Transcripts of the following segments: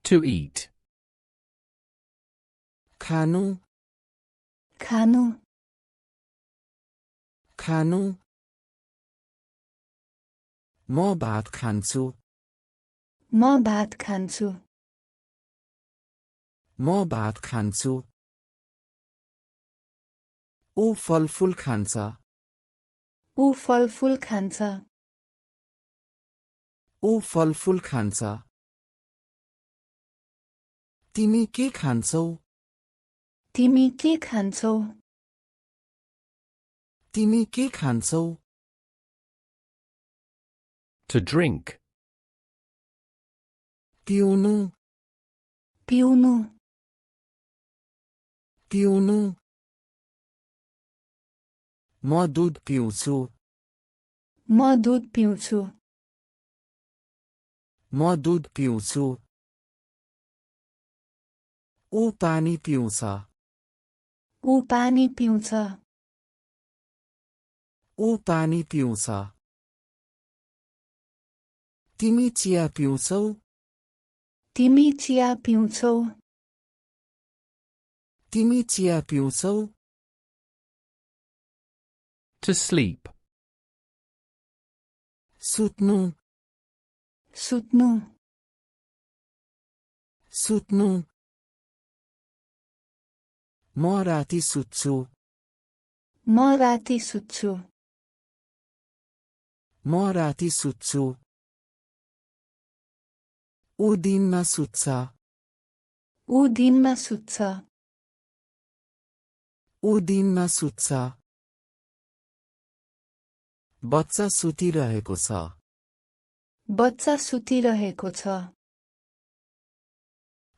To eat. खानु खानु खानु म भात खान्छु म भात खान्छु म भात खान्छु ऊ फलफुल खान्छ ऊ फलफुल खान्छ ऊ फलफुल खान्छ तिमी के खान्छौ तिमी के खान्छौ तिमी के खान्छौ To drink. पिउनु पिउनु पिउनु म दूध पिउँछु म दूध पिउँछु म दूध पिउँछु ऊ पानी पिउँछ ऊ पानी पिउँछ ऊ पानी पिउँछ तिमी चिया पिउँछौ तिमी चिया पिउँछौ तिमी चिया पिउँछौ To sleep. सुत्नु सुत्नु सुत्नु म राति सुत्छु म राति सुत्छु म राति सुत्छु ऊ दिनमा सुत्छ ऊ दिनमा सुत्छ ऊ दिनमा सुत्छ बच्चा सुतिरहेको छ बच्चा सुतिरहेको छ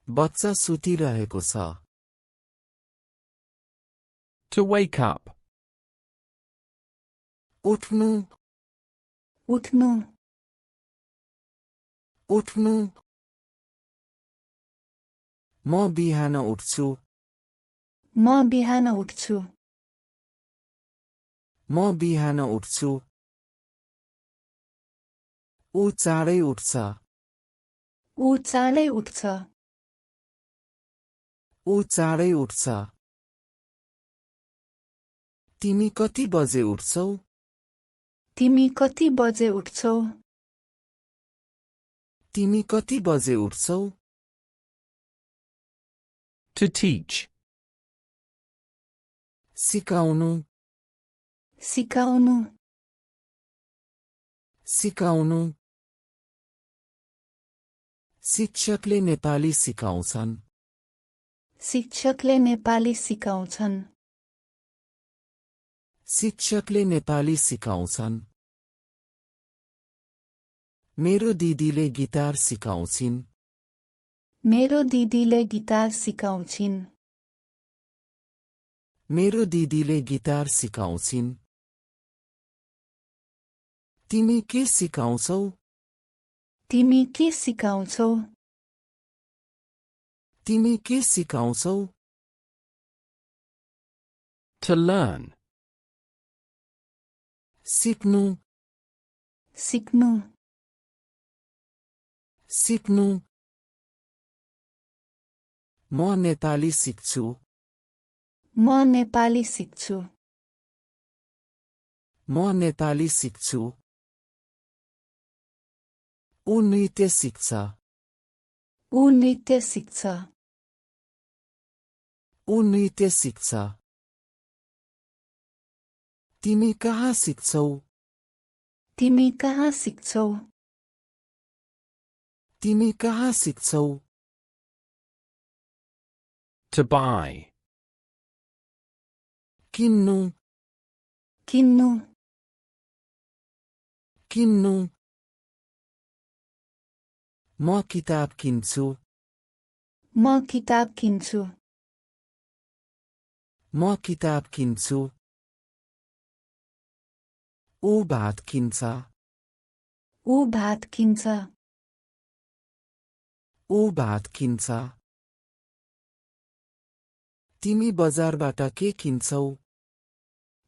बच्चा सुतिरहेको छ To wake up. उठ्नु उठ्नु उठ्नु म बिहान उठ्छु म बिहान उठ्छु म बिहान उठ्छु ऊ चाँडै उठ्छ ऊ चाँडै उठ्छ ऊ चाँडै उठ्छ तिमी कति बजे उठ्छौ तिमी कति बजे उठ्छौ तिमी कति बजे उठ्छौ To teach. सिकाउनु सिकाउनु सिकाउनु शिक्षकले नेपाली सिकाउँछन् शिक्षकले नेपाली सिकाउँछन् शिक्षकले नेपाली सिकाउँछन् मेरो दिदीले गिटार सिकाउँछिन् मेरो दिदीले गिटार सिकाउँछिन् मेरो दिदीले गिटार सिकाउँछिन् तिमी के सिकाउँछौ तिमी के सिकाउँछौ तिमी के सिकाउँछौ To learn. सिक्नु सिक्नु सिक्नु म नेपाली सिक्छु म नेपाली सिक्छु म नेपाली सिक्छु ऊ नृत्य सिक्छ ऊ नृत्य सिक्छ ऊ नृत्य सिक्छ तिमी कहाँ सिक्छौ तिमी कहाँ सिक्छौ तिमी कहाँ सिक्छौ To buy. किन्नु किन्नु किन्नु म किताब किन्छु म किताब किन्छु म किताब किन्छु ऊ भात किन्छ ऊ भात किन्छ ऊ भात किन्छ तिमी बजारबाट के किन्छौ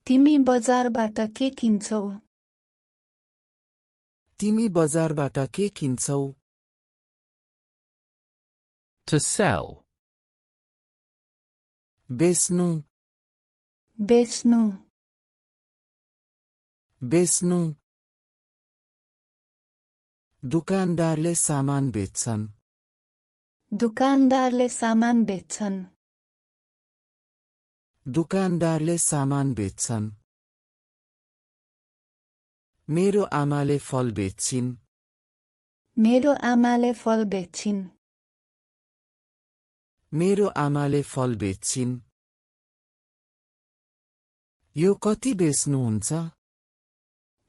तिमी बजारबाट के किन्छौ तिमी बजारबाट के किन्छौ To sell. बेच्नु बेच्नु बेच्नु दुकानदारले सामान बेच्छन् दुकानदारले सामान बेच्छन् दुकानदारले सामान बेच्छन् मेरो आमाले फल बेच्छिन् मेरो आमाले फल बेच्छिन् मेरो आमाले फल बेच्छिन् यो कति बेच्नुहुन्छ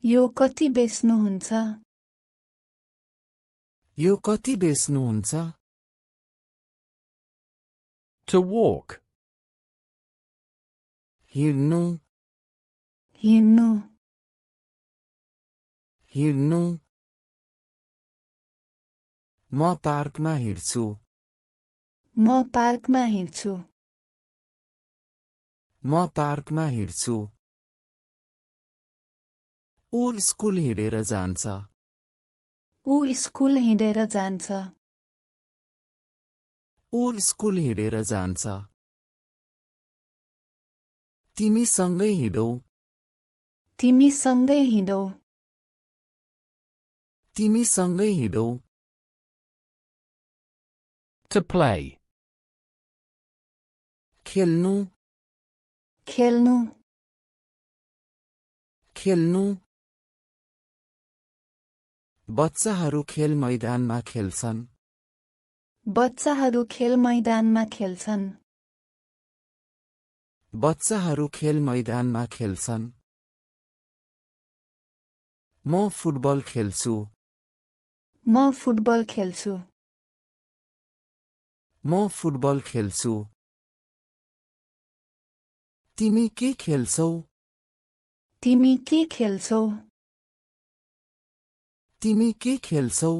यो कति बेच्नुहुन्छ यो कति बेच्नुहुन्छ To walk. हिँड्नु हिँड्नु हिँड्नु म पार्कमा हिँड्छु म पार्कमा हिँड्छु म पार्कमा हिँड्छु ऊ स्कुल हिँडेर जान्छ ऊ स्कुल हिँडेर जान्छ ऊ स्कुल हिँडेर जान्छ तिमी सँगै हिँडौ तिमी सँगै हिँडौ तिमी सँगै हिँडौ To play. खेल्नु खेल्नु खेल्नु बच्चाहरू खेल मैदानमा खेल्छन् बच्चाहरू खेल मैदानमा खेल्छन् बच्चाहरू खेल मैदानमा खेल्छन् म फुटबल खेल्छु म फुटबल खेल्छु म फुटबल खेल्छु तिमी के खेल्छौ तिमी के खेल्छौ तिमी के खेल्छौ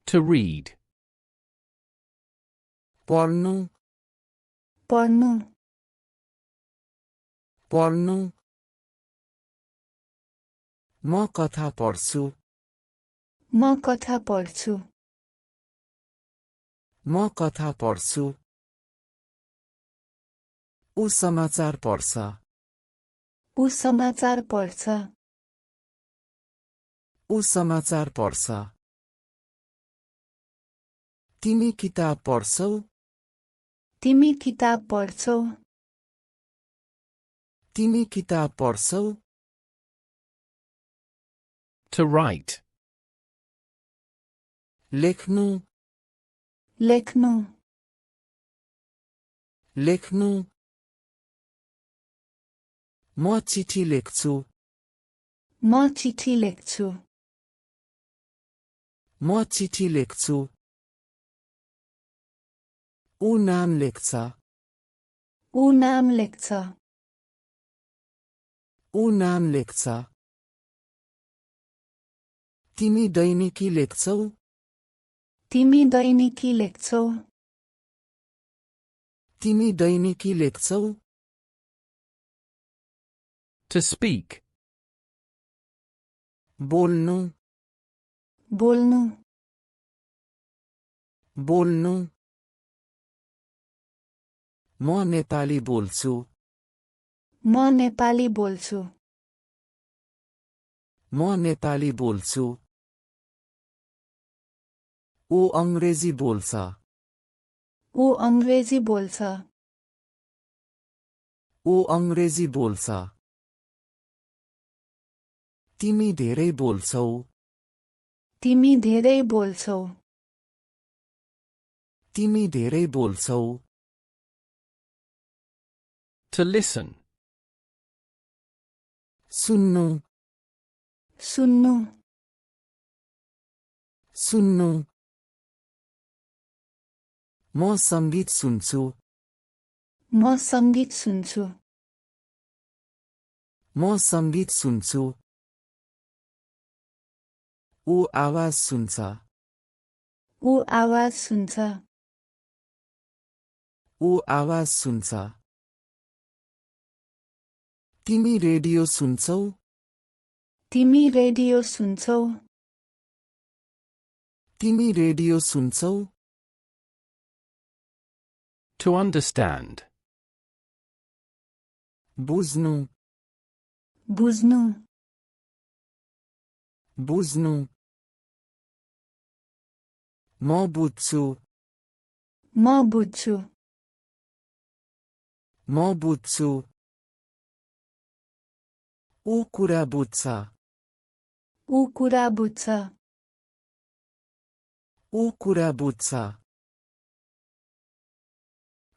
To read. पढ्नु पढ्नु पढ्नु म कथा पढ्छु म कथा पढ्छु म कथा पढ्छु ऊ समाचार पढ्छ ऊ समाचार पढ्छ ऊ समाचार पढ्छ तिमी किताब पढ्छौ तिमी किताब पढ्छौ तिमी किताब पढ्छौ To write. लेख्नु लेख्नु लेख्नु म चिठी लेख्छु म चिठी लेख्छु म चिठी लेख्छु ऊ नाम लेख्छ ऊ नाम लेख्छ ऊ नाम लेख्छ तिमी दैनिकी लेख्छौ तिमी दैनिकी लेख्छौ तिमी दैनिकी लेख्छौ To speak. बोल्नु बोल्नु बोल्नु म नेपाली बोल्छु म नेपाली बोल्छु म नेपाली बोल्छु ऊ अंग्रेजी बोल्छ ऊ अंग्रेजी बोल्छ ऊ अंग्रेजी बोल्छ तिमी धेरै बोल्छौ तिमी धेरै बोल्छौ तिमी धेरै बोल्छौ To listen. सुन्नु सुन्नु सुन्नु म संगीत सुन्छु म संगीत सुन्छु म संगीत सुन्छु ऊ आवाज सुन्छ ऊ आवाज सुन्छ ऊ आवाज सुन्छ तिमी रेडियो सुन्छौ तिमी रेडियो सुन्छौ तिमी रेडियो सुन्छौ? To understand. बुझ्नु, बुझ्नु बुझ्नु। म बुझ्छु, म बुझ्छु म बुझ्छु। ऊ कुरा बुझ्छ, ऊ कुरा बुझ्छ ऊ कुरा बुझ्छ।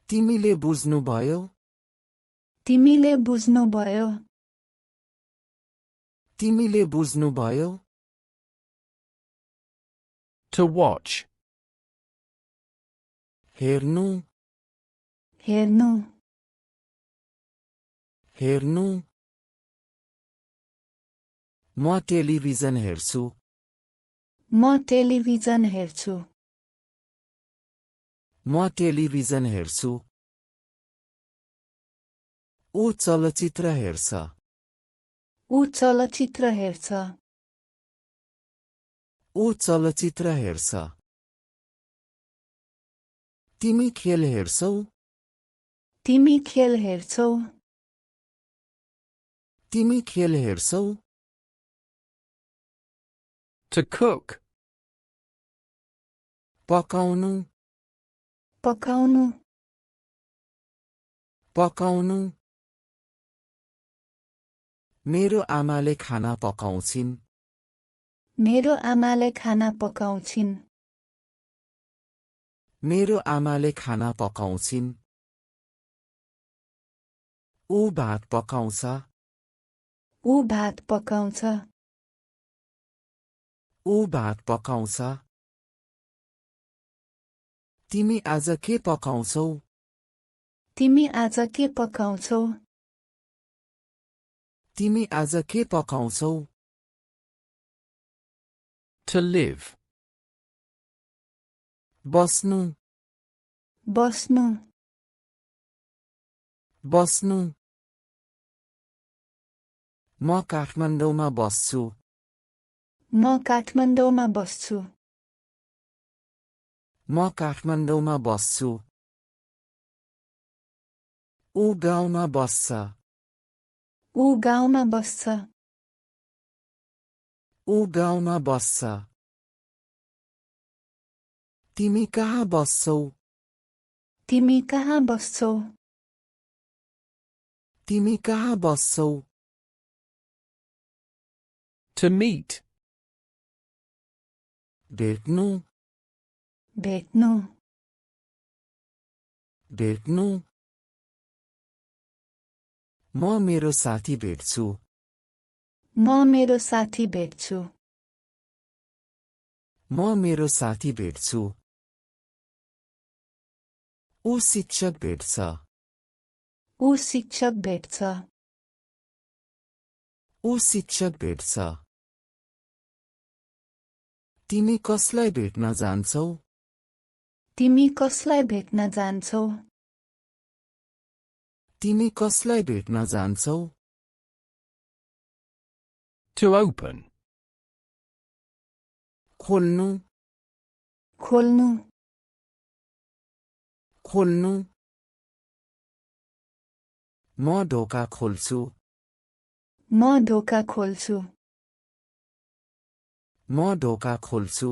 तिमीले बुझ्नुभयो? तिमीले बुझ्नुभयो तिमीले बुझ्नुभयो? To watch. हेर्नु, हेर्नु हेर्नु। म टेलिभिजन हेर्छु, म टेलिभिजन हेर्छु म टेलिभिजन हेर्छु। ऊ चलचित्र हेर्छ, ऊ चलचित्र हेर्छ ऊ चलचित्र हेर्छ। तिमी खेल हेर्छौ? तिमी खेल हेर्छौ तिमी खेल हेर्छौ? To cook. पकाउनु, पकाउनु पकाउनु। मेरो आमाले खाना पकाउँछिन्, मेरो आमाले खाना पकाउँछिन् मेरो आमाले खाना पकाउँछिन्। ऊ भात पकाउँछ, ऊ भात पकाउँछ ऊ भात पकाउँछ। तिमी आज के पकाउँछौ? तिमी आज के पकाउँछौ तिमी आज के पकाउँछौ? To live. बस्नु, बस्नु बस्नु। म काठमाडौँमा बस्छु, म काठमाडौँमा बस्छु म काठमाडौँमा बस्छु। ऊ गाउँमा बस्छ, ऊ गाउँमा बस्छ ऊ गाउँमा बस्छ। तिमी कहाँ बस्छौ? तिमी कहाँ बस्छौ तिमी कहाँ बस्छौ? To meet. भेट्नु, भेट्नु भेट्नु। म मेरो साथी भेट्छु, म मेरो साथी भेट्छु म मेरो साथी भेट्छु। ऊ शिक्षक भेट्छ, ऊ शिक्षक भेट्छ ऊ शिक्षक भेट्छ। तिमी कसलाई भेट्न जान्छौ? तिमी कसलाई भेट्न जान्छौ तिमी कसलाई भेट्न जान्छौ? To open. खोल्नु, खोल्नु खोल्नु। म ढोका खोल्छु, म ढोका खोल्छु म ढोका खोल्छु।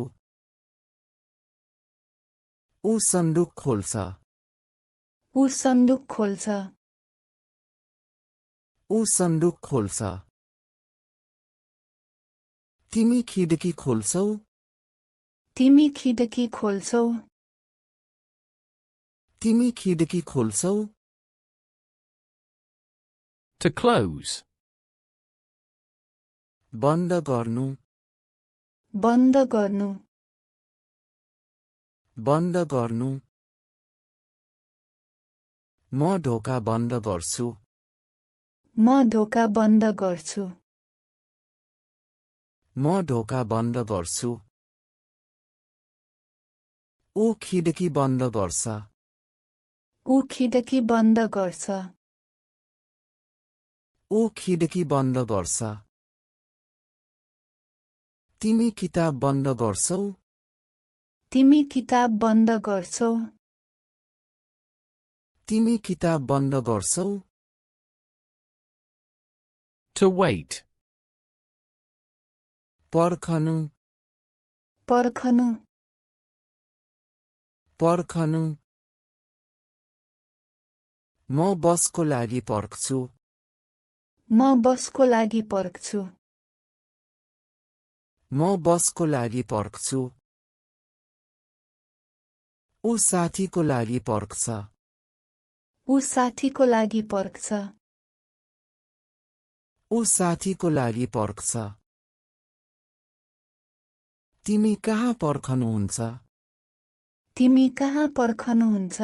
ऊ सन्दुक खोल्छ, ऊ सन्दुक खोल्छ ऊ सन्दुक खोल्छ। तिमी खिड्की खोल्छौ? तिमी खिड्की खोल्छौ तिमी खिड्की खोल्छौ? To close. बन्द गर्नु, बन्द गर्नु बन्द गर्नु। म ढोका बन्द गर्छु, म ढोका बन्द गर्छु म ढोका बन्द गर्छु। ऊ खिड्की बन्द गर्छ, ऊ खिड्की बन्द गर्छ ऊ खिड्की बन्द गर्छ। तिमी किताब बन्द गर्छौ? तिमी किताब बन्द गर्छौ तिमी किताब बन्द गर्छौ To wait. पर्खनु पर्खनु पर्खनु म बसको लागि पर्ख्छु म बसको लागि पर्ख्छु म बसको लागि पर्ख्छु ऊ साथीको लागि पर्ख्छ ऊ साथीको लागि पर्ख्छ ऊ साथीको लागि पर्ख्छ तिमी कहाँ पर्खनुहुन्छ तिमी कहाँ पर्खनुहुन्छ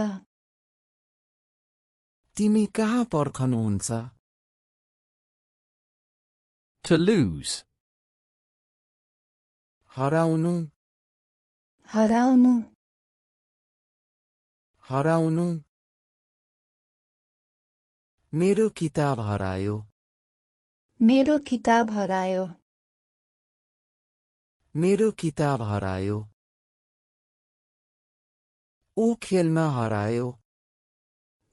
तिमी कहाँ पर्खनुहुन्छ To lose. हराउनु हराउनु हराउनु मेरो किताब हरायो मेरो किताब हरायो मेरो किताब हरायो ऊ खेलमा हरायो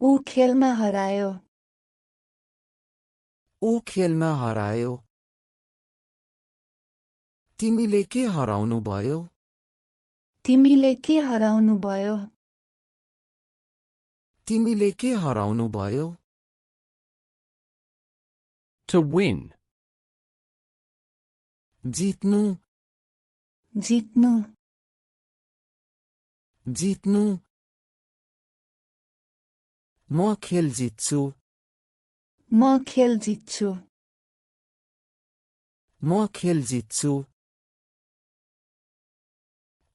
ऊ खेलमा हरायो ऊ खेलमा हरायो तिमीले के हराउनु भयो तिमीले के हराउनु भयो तिमीले के हराउनु भयो To win. जित्नु जित्नु जित्नु म खेल जित्छु म खेल जित्छु म खेल जित्छु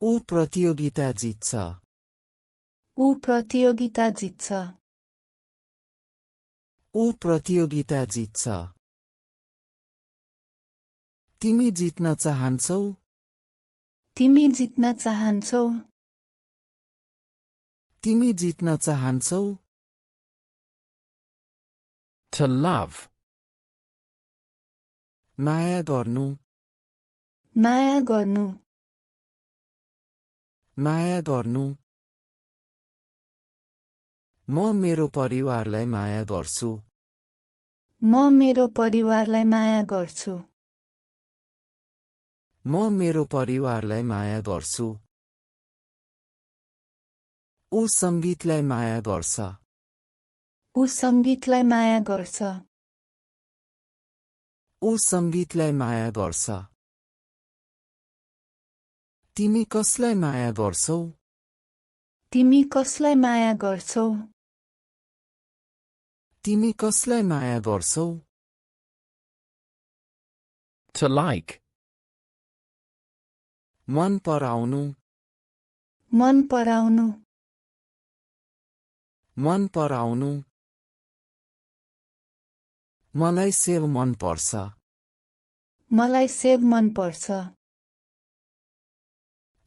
ऊ प्रतियोगिता जित्छ ऊ प्रतियोगिता जित्छ ऊ प्रतियोगिता जित्छ तिमी जित्न चाहन्छौ तिमी जित्न चाहन्छौ तिमी जित्न चाहन्छौ To love. माया गर्नु माया गर्नु माया गर्नु म मेरो परिवारलाई माया गर्छु म मेरो परिवारलाई माया गर्छु म मेरो परिवारलाई माया गर्छु ऊ सङ्गीतलाई माया गर्छ ऊ सङ्गीतलाई माया गर्छ ऊ सङ्गीतलाई माया गर्छ तिमी कसलाई माया गर्छौ तिमी कसलाई माया गर्छौ तिमी कसलाई माया गर्छौ To like. मन पराउनु मन पराउनु मन पराउनु मलाई सेव मन पर्छ मलाई सेव मन पर्छ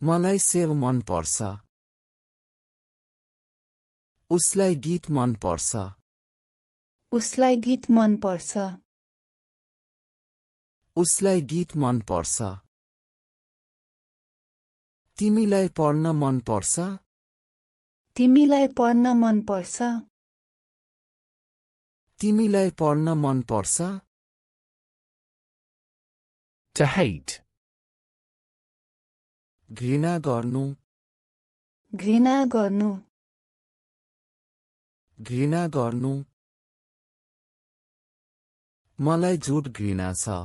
मलाई सेव मन पर्छ उसलाई गीत मन पर्छ उसलाई गीत मन पर्छ उसलाई गीत मन पर्छ तिमीलाई पढ्न मन पर्छ तिमीलाई पढ्न मन पर्छ तिमीलाई पढ्न मन पर्छ To hate. घृणा गर्नु घृणा गर्नु घृणा गर्नु मलाई झुट घृणा छ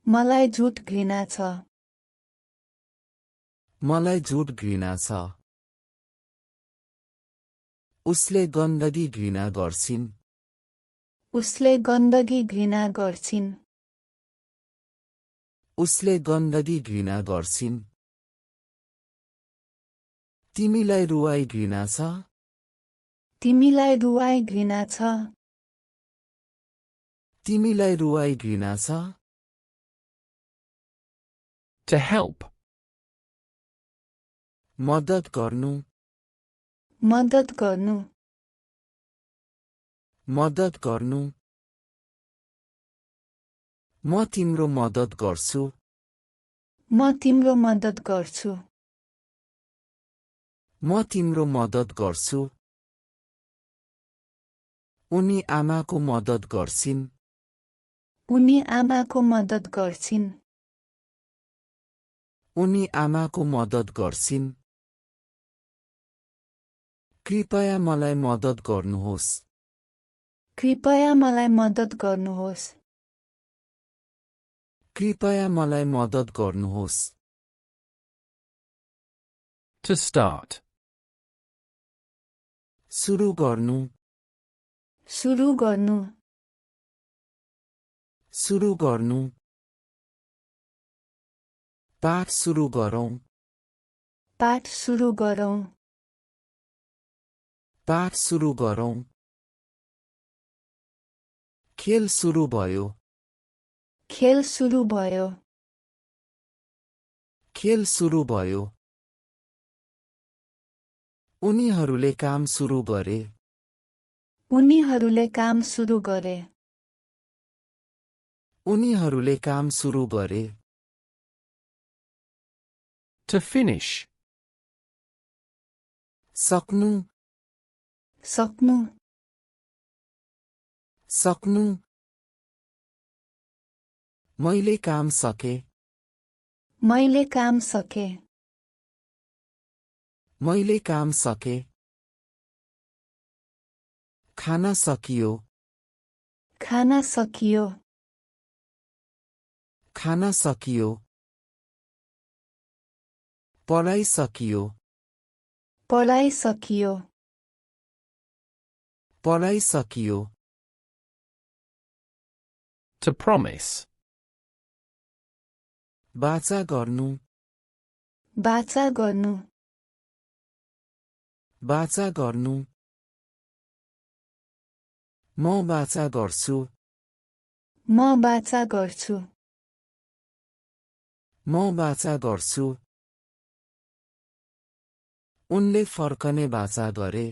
मलाई झुट घृणा छ मलाई झुट घृणा छ उसले गन्दगी घृणा गर्छिन् उसले गन्दगी घृणा गर्छिन् उसले गन्दगी घृणा गर्छिन् तिमीलाई रुवाई घृणा छ तिमीलाई रुवाई घृणा छ तिमीलाई रुवाई घृणा छ To help. मद्दत गर्नु मद्दत गर्नु मद्दत गर्नु म तिम्रो मद्दत गर्छु म तिम्रो मद्दत गर्छु म तिम्रो मद्दत गर्छु। उनी आमाको मद्दत गर्छिन्। उनी आमाको मद्दत गर्छिन्। उनी आमाको मद्दत गर्छिन्। कृपया मलाई मद्दत गर्नुहोस्। कृपया मलाई मद्दत गर्नुहोस्। कृपया मलाई मद्दत गर्नुहोस्। To start. सुरु गर्नु। सुरु गर्नु। सुरु गर्नु। पाठ सुरु गरौँ। पाठ सुरु गरौँ। पाठ सुरु गरौँ। खेल सुरु भयो। खेल सुरु भयो। खेल सुरु भयो। उनीहरूले काम सुरु गरे। उनीहरूले काम सुरु गरे। उनीहरूले काम सुरु गरे। To finish. सक्नु। सक्नु। सक्नु। मैले काम सके। मैले काम सके। मैले काम सके। खाना सकियो। खाना सकियो। खाना सकियो। पढाइ सकियो। पढाइ सकियो। पढाइ सकियो। To promise. बाचा गर्नु। बाचा गर्नु। बाचा गर्नु। म बाचा गर्छु। म बाचा गर्छु। म बाचा गर्छु। उनले फर्कने बाचा गरे।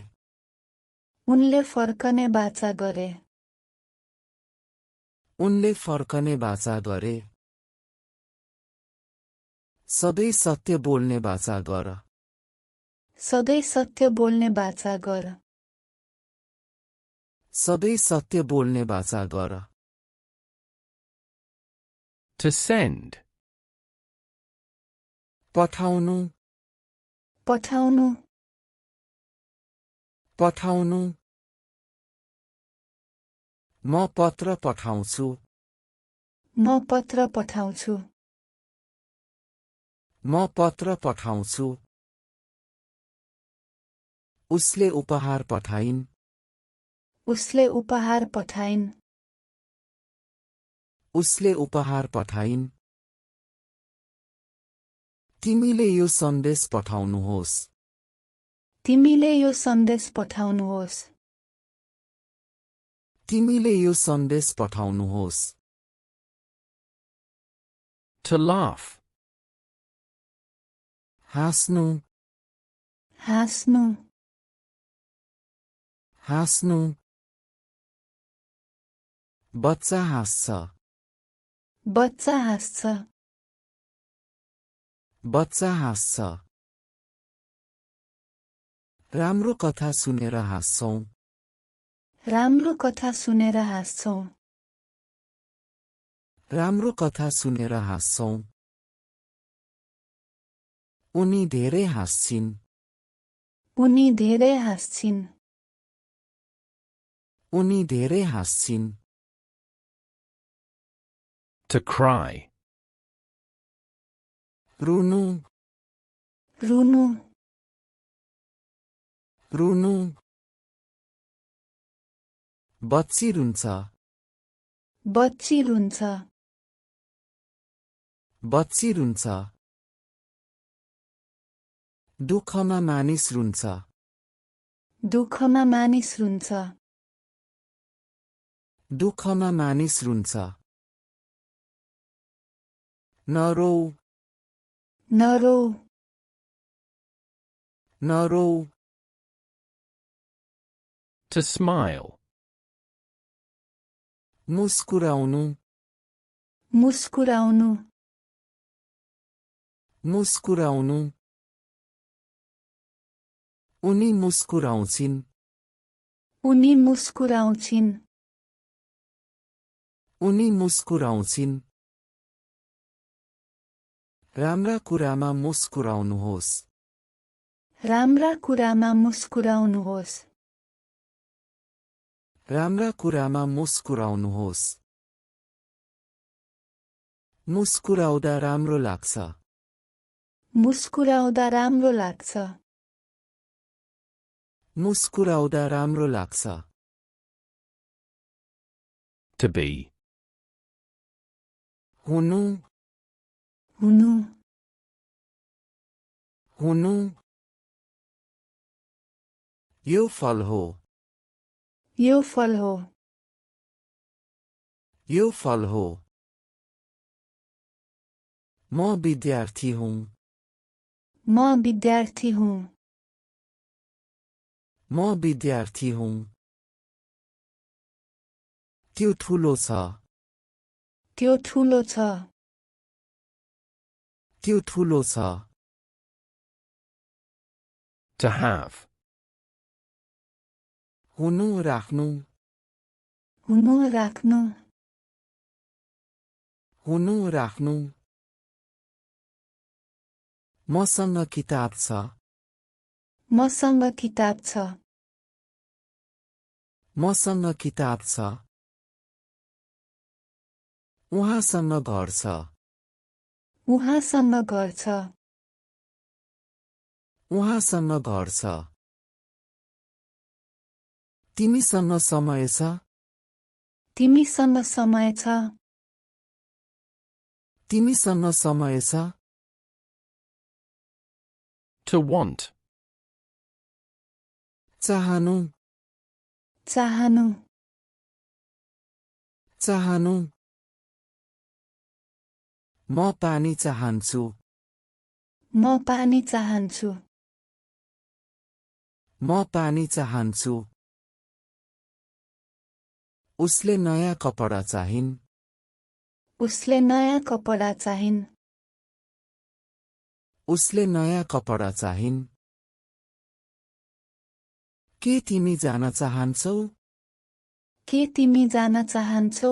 उनले फर्कने बाचा गरे। उनले फर्कने बाचा गरे। सधैँ सत्य बोल्ने बाचा गर। सधैँ सत्य बोल्ने बाचा गर। सधैँ सत्य बोल्ने बाचा गर। To send. पठाउनु। पठाउनु। पठाउनु। म पत्र पठाउँछु। म पत्र पठाउँछु। म पत्र पठाउँछु। उसले उपहार पठाइन्। उसले उपहार पठाइन्। उसले उपहार पठाइन्। तिमीले यो सन्देश पठाउनुहोस्। तिमीले यो सन्देश पठाउनुहोस्। तिमीले यो सन्देश पठाउनुहोस्। To laugh. हाँस्नु। हाँस्नु। हाँस्नु। बच्चा हाँस्छ। बच्चा हाँस्छ। बच्चा हाँस्छ। राम्रो कथा सुनेर हाँस्छौँ। राम्रो कथा सुनेर हाँस्छौँ। राम्रो कथा सुनेर हाँस्छौँ। उनी धेरै हाँस्छिन्। उनी धेरै हाँस्छिन्। उनी धेरै हाँस्छिन्। To cry. रुनु। रुनु। रुनु। बच्ची रुन्छ। बच्ची रुन्छ। बच्ची रुन्छ। दुःखमा मानिस रुन्छ। दुःखमा मानिस रुन्छ। दुःखमा मानिस रुन्छ। नरौ। नरौ। नरौ। To smile. मुस्कुराउनु। मुस्कुराउनु। मुस्कुराउनु। उनी मुस्कुराउँछिन् उनी मुस्कुराउँछिन् उनी मुस्कुराउँछिन् राम्रा कुरामा मुस्कुराउनुहोस् राम्रा कुरामा मुस्कुराउनुहोस् राम्रा कुरामा मुस्कुराउनुहोस् मुस्कुराउँदा राम्रो लाग्छ मुस्कुराउँदा राम्रो लाग्छ मुस्कुराउँदा राम्रो लाग्छ To be. हुनु हुनु हुनु यो फल हो यो फल हो यो फल हो म विद्यार्थी हुँ म विद्यार्थी हुँ म विद्यार्थी हुँ त्यो ठुलो छ त्यो ठुलो छ त्यो ठुलो छ To have. हुनु राख्नु हुनु राख्नु हुनु राख्नु मसँग किताब छ मसँग किताब छ मसँग किताब छ उहाँसँग घर छ उहाँसँग घर छ उहाँसँग घर छ तिमीसँग समय छ तिमीसँग समय छ तिमीसँग समय छ To want. चाहनु चाहनु चाहनु म पानी चाहन्छु म पानी चाहन्छु म पानी चाहन्छु उसले नयाँ कपडा चाहिन् उसले नयाँ कपडा चाहिन् उसले नयाँ कपडा चाहिन् के तिमी जान चाहन्छौ के तिमी जान चाहन्छौ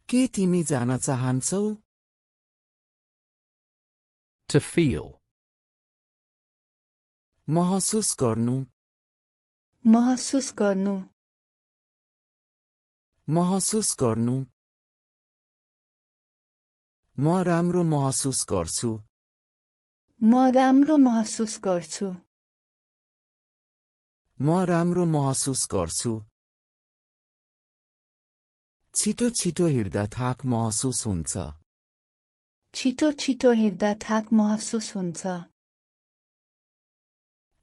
के तिमी जान चाहन्छौ To feel. महसुस गर्नु महसुस गर्नु महसुस गर्नु म राम्रो महसुस गर्छु म राम्रो महसुस गर्छु म राम्रो महसुस गर्छु छिटो छिटो हिँड्दा थाक महसुस हुन्छ छिटो छिटो हिँड्दा थाक महसुस हुन्छ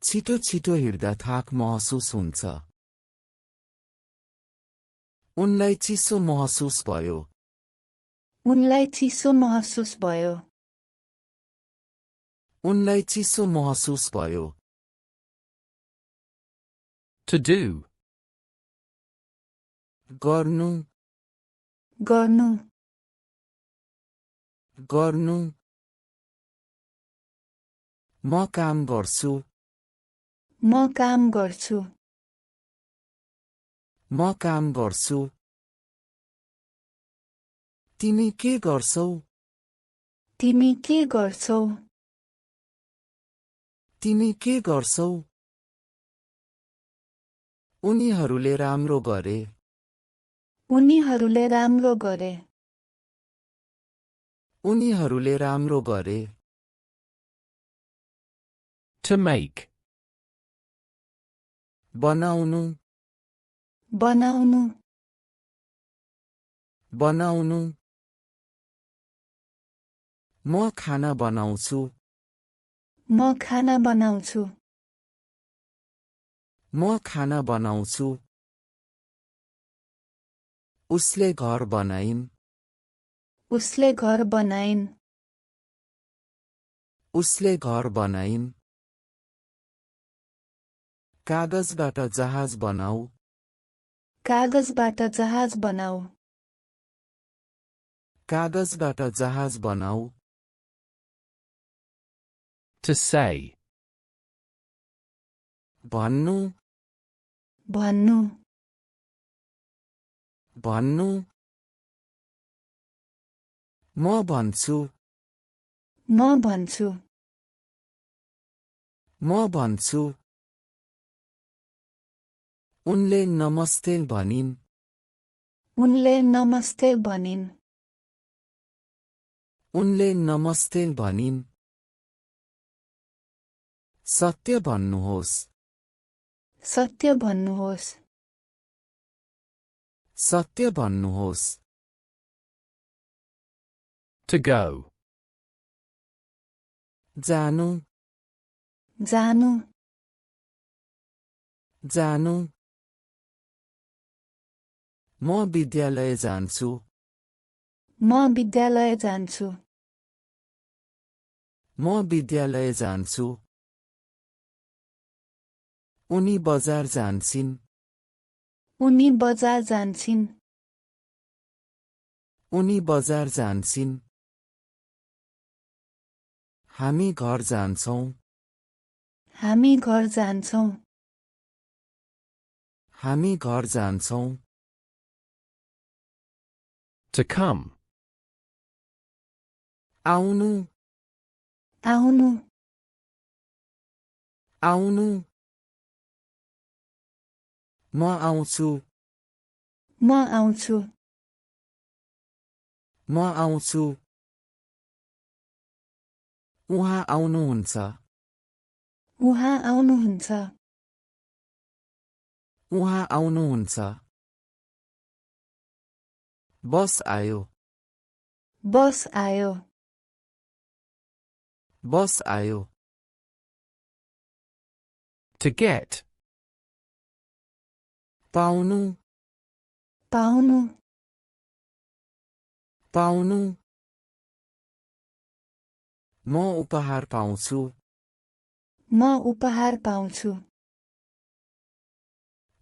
छिटो छिटो हिँड्दा थाक महसुस हुन्छ उनलाई चिसो महसुस भयो उनलाई चिसो महसुस भयो उनलाई चिसो महसुस भयो To do. गर्नु गर्नु गर्नु म काम गर्छु म काम गर्छु म काम गर्छु तिमी के गर्छौ तिमी के गर्छौ तिमी के गर्छौ उनीहरूले राम्रो गरे उनीहरूले राम्रो गरे उनीहरूले राम्रो गरे To make. बनाउनु बनाउनु बनाउनु म खाना बनाउँछु म खाना बनाउँछु म खाना बनाउँछु उसले घर बनाइन् उसले घर बनाइन् उसले घर बनाइन् कागजबाट जहाज बनाऊ कागजबाट जहाज बनाऊ कागजबाट जहाज बनाऊ To say. भन्नु भन्नु भन्नु म भन्छु म भन्छु म भन्छु उनले नमस्ते भनिन् उनले नमस्ते भनिन् उनले नमस्ते भनिन् सत्य भन्नुहोस् सत्य भन्नुहोस् सत्य भन्नुहोस् To go. जानु जानु जानु म विद्यालय जान्छु म विद्यालय जान्छु म विद्यालय जान्छु उनी बजार जान्छिन् उनी बजार जान्छिन् उनी बजार जान्छिन् हामी घर जान्छौँ हामी घर जान्छौँ हामी घर जान्छौँ To come. आउनु आउनु आउनु म आउँछु म आउँछु म आउँछु उहाँ आउनुहुन्छ उहाँ आउनुहुन्छ उहाँ आउनुहुन्छ बस आयो बस आयो बस आयो To get. पाउनु पाउनु पाउनु म उपहार पाउँछु म उपहार पाउँछु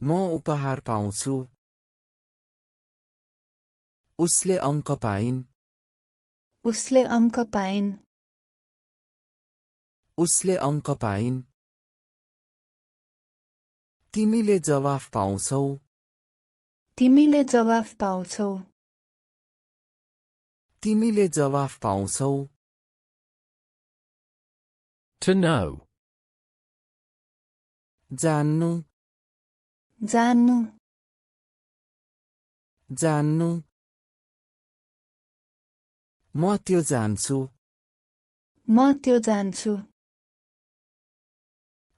म उपहार पाउँछु उसले अङ्क पाइन् उसले अङ्क पाइन् उसले अङ्क पाइन् तिमीले जवाफ पाउँछौ तिमीले जवाफ पाउँछौ तिमीले जवाफ पाउँछौ To know. जान्नु जान्नु जान्नु म त्यो जान्छु म त्यो जान्छु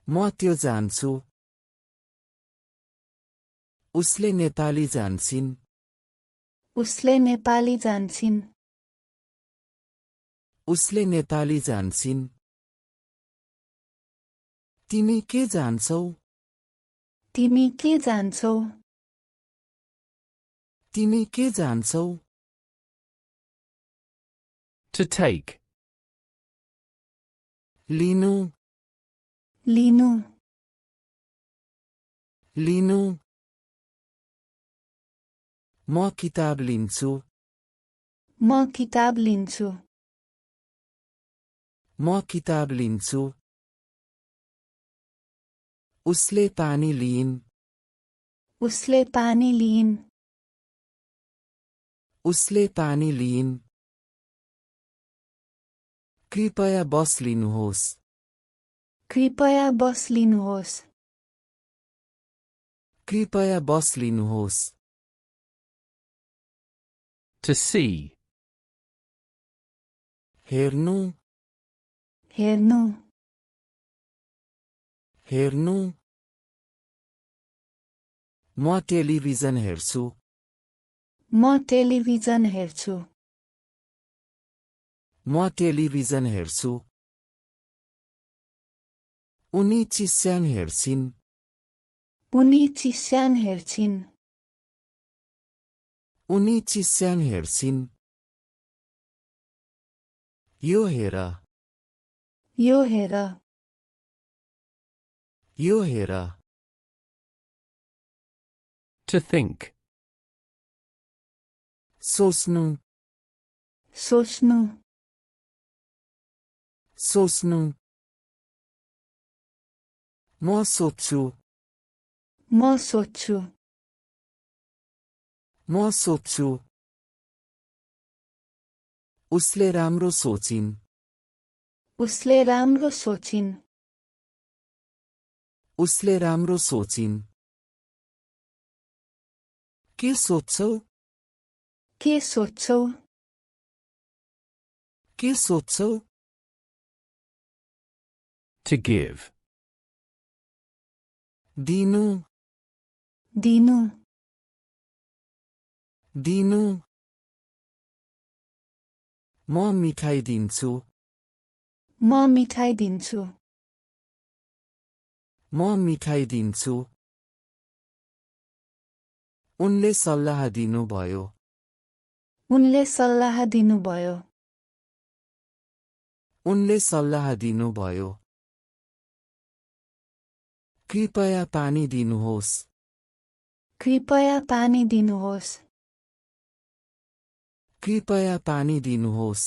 म त्यो जान्छु उसले नेपाली जान्छिन् उसले नेपाली जान्छिन् उसले नेपाली जान्छिन् तिमी के जान्छौ तिमी के जान्छौ तिमी के जान्छौ To take. लिनु लिनु लिनु म किताब लिन्छु म किताब लिन्छु म किताब लिन्छु उसले पानी लिइन् उसले पानी लिइन् उसले पानी लिइन् कृपया बस लिनुहोस् कृपया बस लिनुहोस् कृपया बस लिनुहोस् To see. हेर्नु हेर्नु हेर्नु म टेलिभिजन हेर्छु म टेलिभिजन हेर्छु म टेलिभिजन हेर्छु उनी चिस्यान हेर्छिन् उनी चिस्यान हेर्छिन् उनी चिस्यान हेर्छिन् यो हेर यो हेर यो हेर To think. सोच्नु सोच्नु सोच्नु म सोध्छु म सोध्छु म सोध्छु उसले राम्रो सोचिन् उसले राम्रो सोचिन् उसले राम्रो सोचिन् के सोध्छौ के सोध्छौ के सोध्छौ To give. दिनु दिनु दिनु म मिठाई दिन्छु म मिठाई दिन्छु म मिठाई दिन्छु उनले सल्लाह दिनुभयो उनले सल्लाह दिनुभयो उनले सल्लाह दिनुभयो कृपया पानी दिनुहोस् कृपया पानी दिनुहोस् कृपया पानी दिनुहोस्